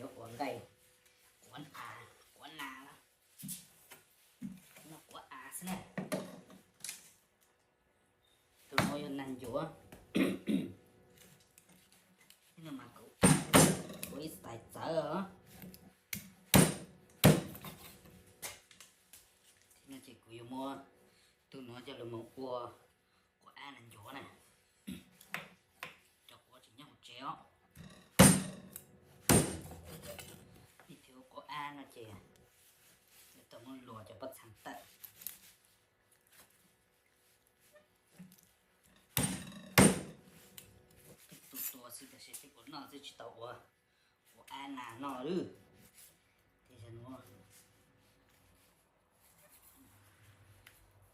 Quav nqaij, quav av, quav nas, no quav av xwb na. Tus no yog nas ncuav. Thiab no mas kuv ua ib tais txawv os. Thiab no ces kuv yuav muab tus no coj los mus ua quav av nas ncuav na. Cov quav tseem nyob hauv tsev os. Ib tug quav av no ces yuav tau muab luas cov pob txha tawm. Tus tua xwb tab sis peb ua noj xwb tsis tau ua, ua av nas noj lawm. Ces yog no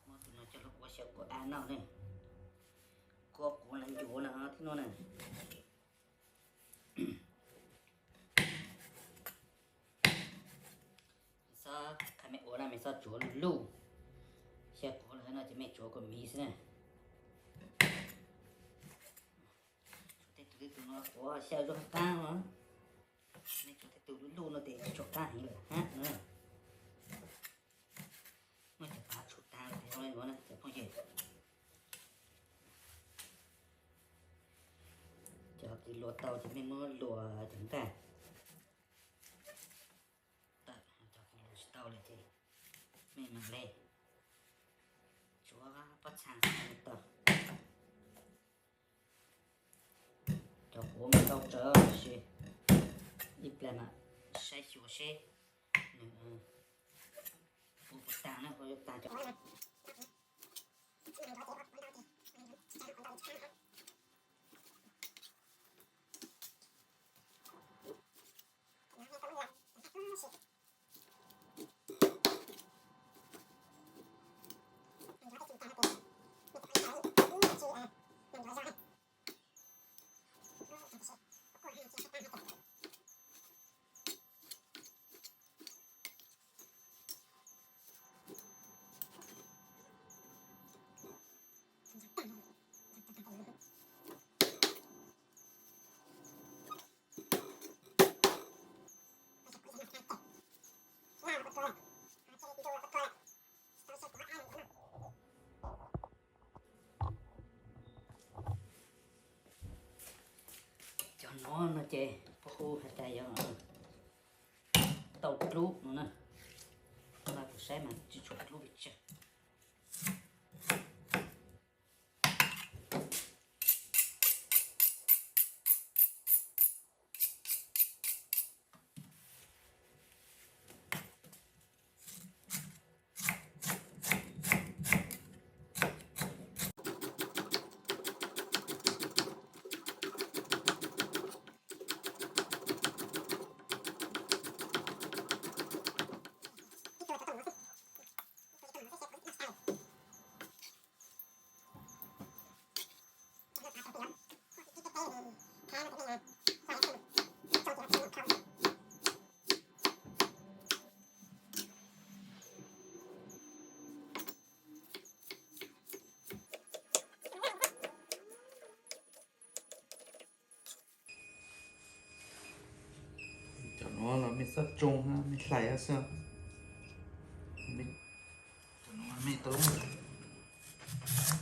muab tus no coj los ua xyaw quav av noj ne. Kuv quav nas ncuav no thiab no na. Xob qhia mej ua na, mej xob tsuav luj luj. Xyaw quav lawm no ces mej tsuav kom miv xwb na. Tsuav tej tus, tej tus no quav xyaw zoo qab os. Nej tsuav tej tus luj luj no ces tsuav qab heev lawm hab na. Muab cov tav tshuav taag lawm ces zoo le nuav na cov phooj ywg. Cov kws luas tau ces mej muab luas cov nqaij tawm, cov kws luas tsis tau lawm ces mej mam le tsuav pob txha tau. Cov quav mas ntau tsawv tab sis ib plag mam saib xyuas seb nws ua puas tag na, ua tag cov Cov nuav no ces puab hu has tas yog tauj dlub no na. Kuv saib mas tsis tshua dlub pes tsawg. Cov nuav los mej xob tsoo hab mej hlais hab xwb. Cov nuav mej tau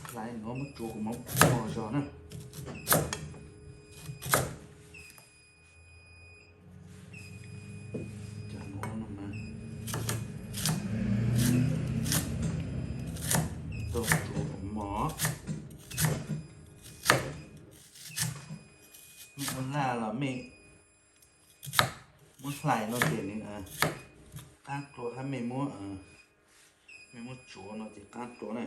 hlais nuav muab tsuav kuv mam muab zog na. Cov nuav no mas tau tsuav kuv mog. Mej ua laj los mej muab hlais no ces nws qaab dlua hab mej muab, mej muab tsuav no ces qaab dlua na.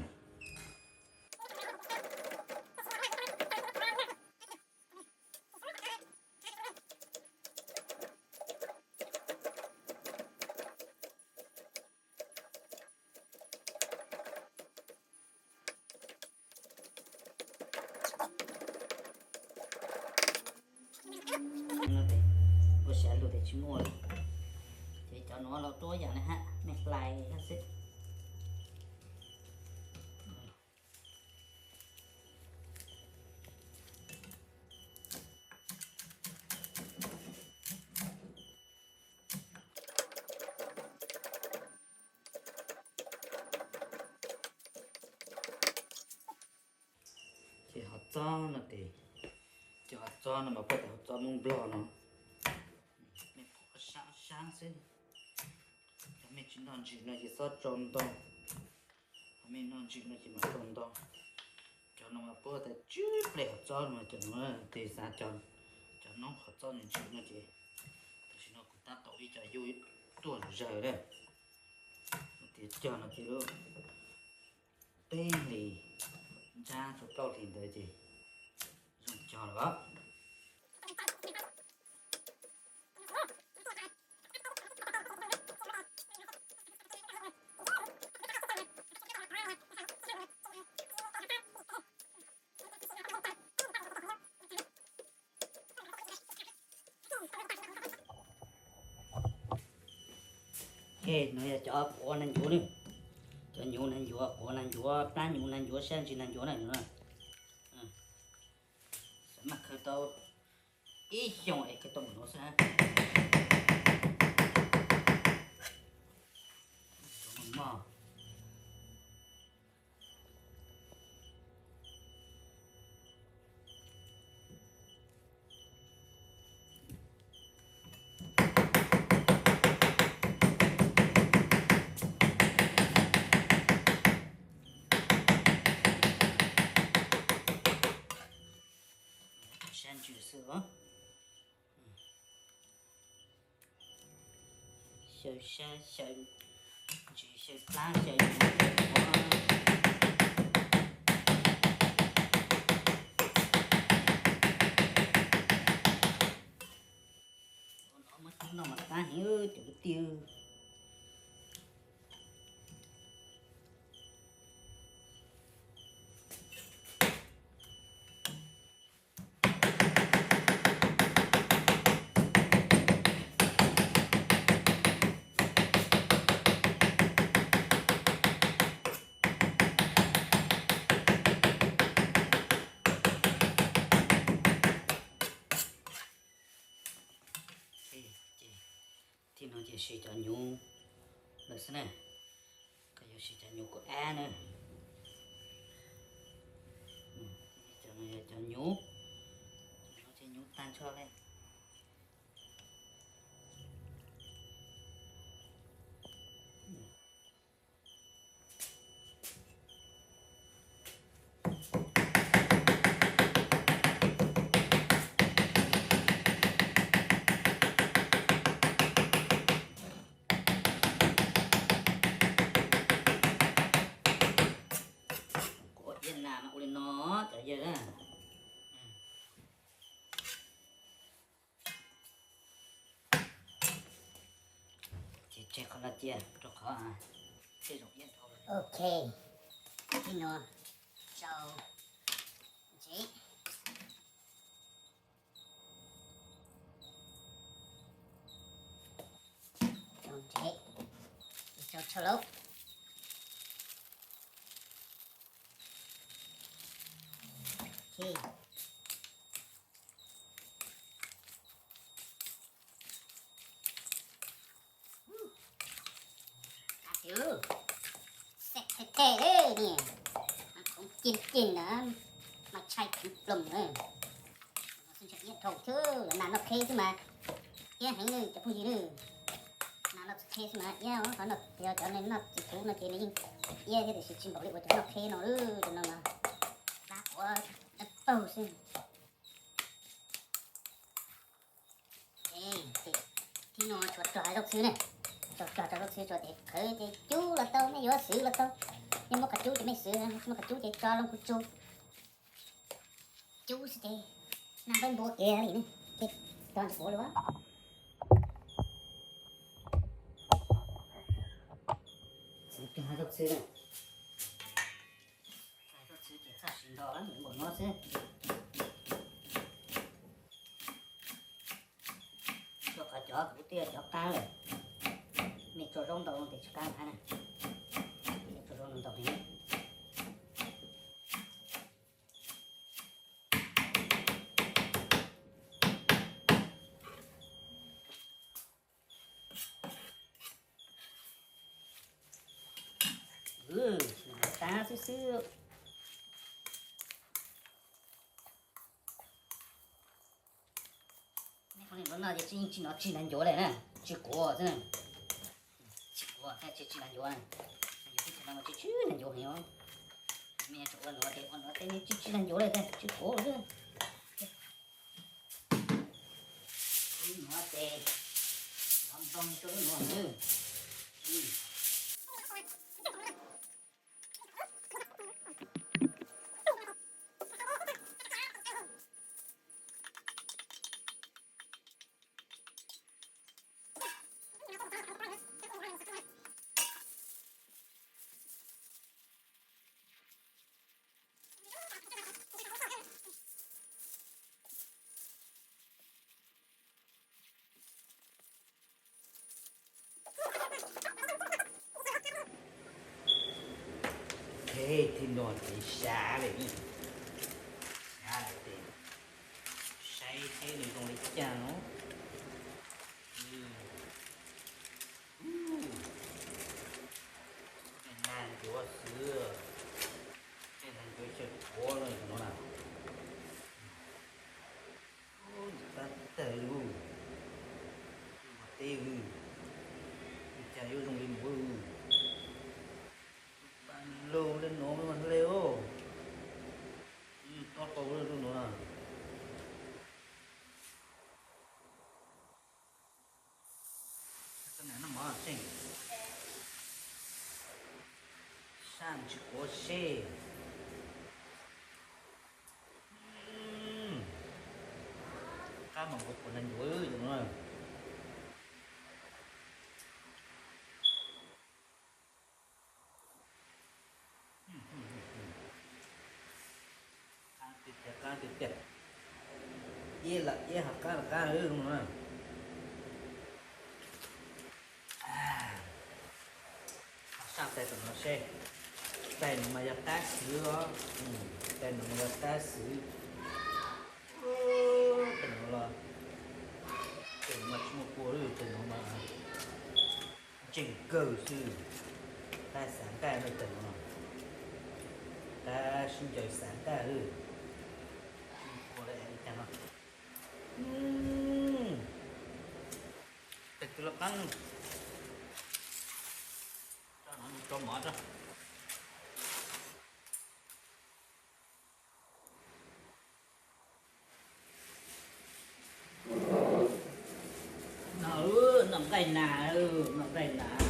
Ua siav lug tes tsis muaj li. Ces cov nuav los tuab yaam le hab, mej hlais hab xwb. Txob no ces, cov txob no mas puag ta hauv txob Hmoob Nplog no, mej pom sab sab xwb. Cov mej tsis noj ntsim no ces txhob tso ntau, ho mej noj ntsim no ces mam tso ntau. Cov no mas puag ta tsib plej qhov txob no, cov no tes xav cov noob qhov txob ntsim no ces, tam sim no kuv tab tom ib co yub tuaj zawg na. Tias cog no ces lub peb hlis ntsab rau plaub hlis ntawd ces zoo cog lawm. Ces no yog cov quav nas ncuav na, cov nyuv nas ncuav, quav nas ncuav, plab nyuv nas ncuav, sab ntsis nas ncuav na. Xav mas khaws tau ib xyoos es khaws tau mus nuav xwb. Sab ntsis xwb os. Xyaw sab, xyaw ntsis, xyaw plab, xyaw nyuv, xyaw quav. Ua no muab cub noj mas qab heev cov kwv tij. Ces, ces, tib no ces siv cov nyuv lawm xwb na, koj yuav siv cov nyuv kaum ab na. Cov no yog cov nyuv, cov no ces nyuv tag nrho li. Kuv ua iab nas mas ua li no cov yawg na. Ces tseg qhov no cia rau qhov tej zaum iab dhau lawm. Ok, tib no rau ntsev, rau ntsev, rau tshaj lauj. Ok. Xav them them li ne, khoom ceg ceg na, mas tshai kheev ploog na. Iab dhau xwb, nas noj qheb xwb mas, iab heev li cov phooj ywg na. Nas noj txiv qheb xwb mas iab, qhov no yog cov noj txiv kuv no ces nws yeej iab thiab tiam sis tsis npaum li uas cov noj qheb no, cov no mas plab quav dawb paug xwb. Tib no tshuav rog zaub txhwb ne, tshuav rog rau zaub txhwb tso ces qhwv ces cub los tau, mej yuav xwb los tau. Yog muaj qhov cub ces mej xwb, tsis muaj qhov cub ces tso loo kuv tsu. Cub xwb ces nag npawb npua kiag li ne, ces tso ntawm quav lawm. Txhwb rog zaub txhwb na. Zaub txhwb ces txoj sia nto npaum no xwb. Rau qhov cov kuv twb yog cov qab lawm, mej tso zaub ntau ces tsis qab qab na, tso zaub ntau heev. Qab xwb xwb. No ces yeej tsis hnov tsis nag ncuav li na, tsis quav xwb na. Tsis quav thiab tsis tsis nag ncuav na. Nag ncuav teb chaws no mas tsis tsis nag ncuav heev os. Me nyuam tseem ua nuav ces ua nuav ces nws tsis tsis nag ncuav li, tsis quav xwb. Lub nuav ces nov ntoo rau lub nuav xwb. Ib no ces xav lawm, xav lawm ces saib seb nws zoo li cas no. Nag ncuav xwb, nag ncuav tsis quav no na. Tab tawg lug, ua teb, cas yuav zoo li nuav. Lug li nuav mas le os, tob tau li nuav na. Sab tsis quav seb. Qab mas nkaus puas nag ncuav no. Qab tiag tiag, qab tiag tiag. Iab lam iab, hos qab lam qab no na. Sab tais tam no seb, tais no mas yog qab xwb os, tais no mas yog qab xwb. Tais no los, tais no mas tsis muaj kua li, tais no mas ntseeg kawg xwb. Qab xav nqaij no, tais no, qab sib ncaws xav nqaij li. Tsis muaj kua li cas no. Tes twg los qab, tso mov tso. No, noj nqaij nas, noj nqaij nas.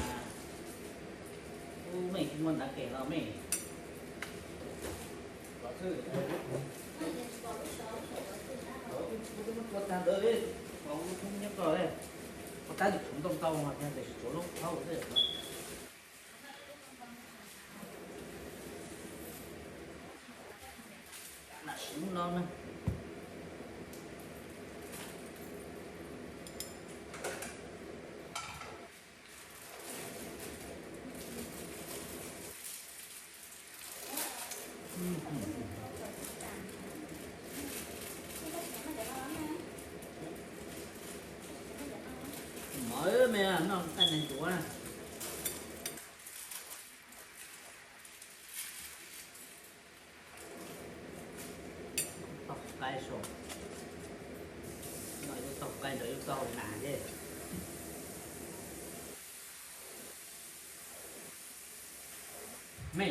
Ub, mej tsis muaj ntav kem los mej. Ua tag ntawd, nyob ko, ua tab sis tshuav ntau ntau mas tes tsis tshuav lub thaub xwb. Nam sub no na. Mov me noj nqaij nag ncuav na. Taug qaib saib, no yus taug qaib ntawd yus taug nas thiab. Me,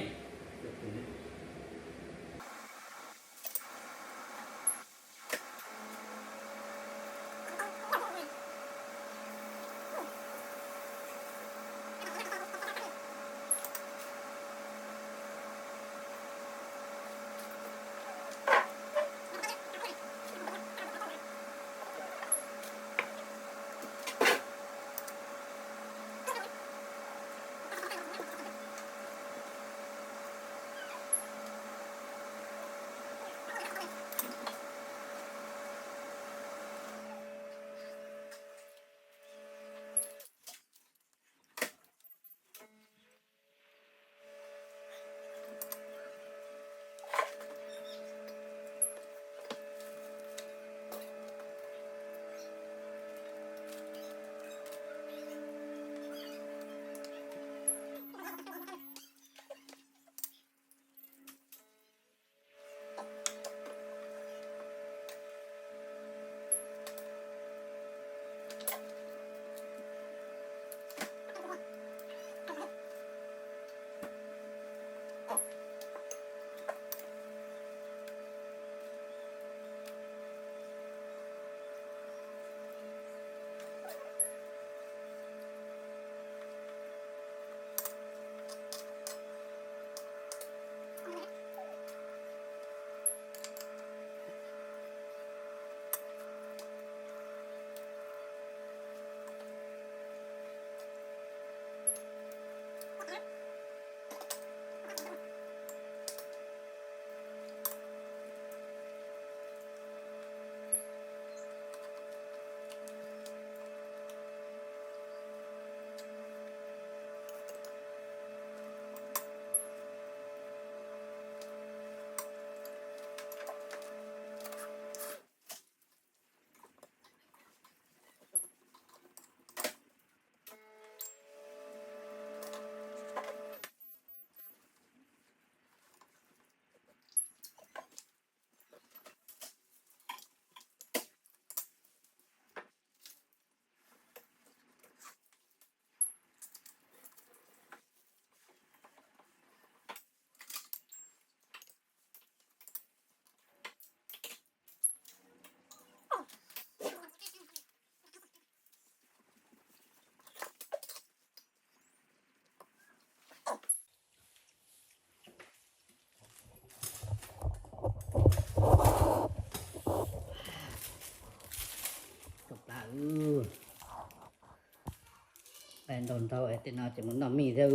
Nqaij ntau ntau es tej no ces mus noj mij thiab,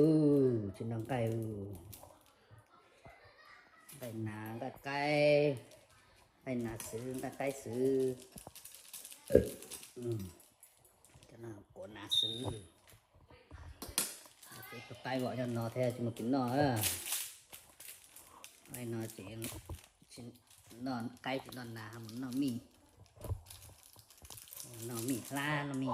tsis noj nqaij. Nqaij nas nqaij qaib, nqaij nas xwb nqaij qaib xwb, quav nas xwb. Ces tus qaib vom nyob no thiab tsis muaj kev noj. Qaib no ces tsis noj qaib tsis noj nas, mus noj mij, noj mij hlab noj mij.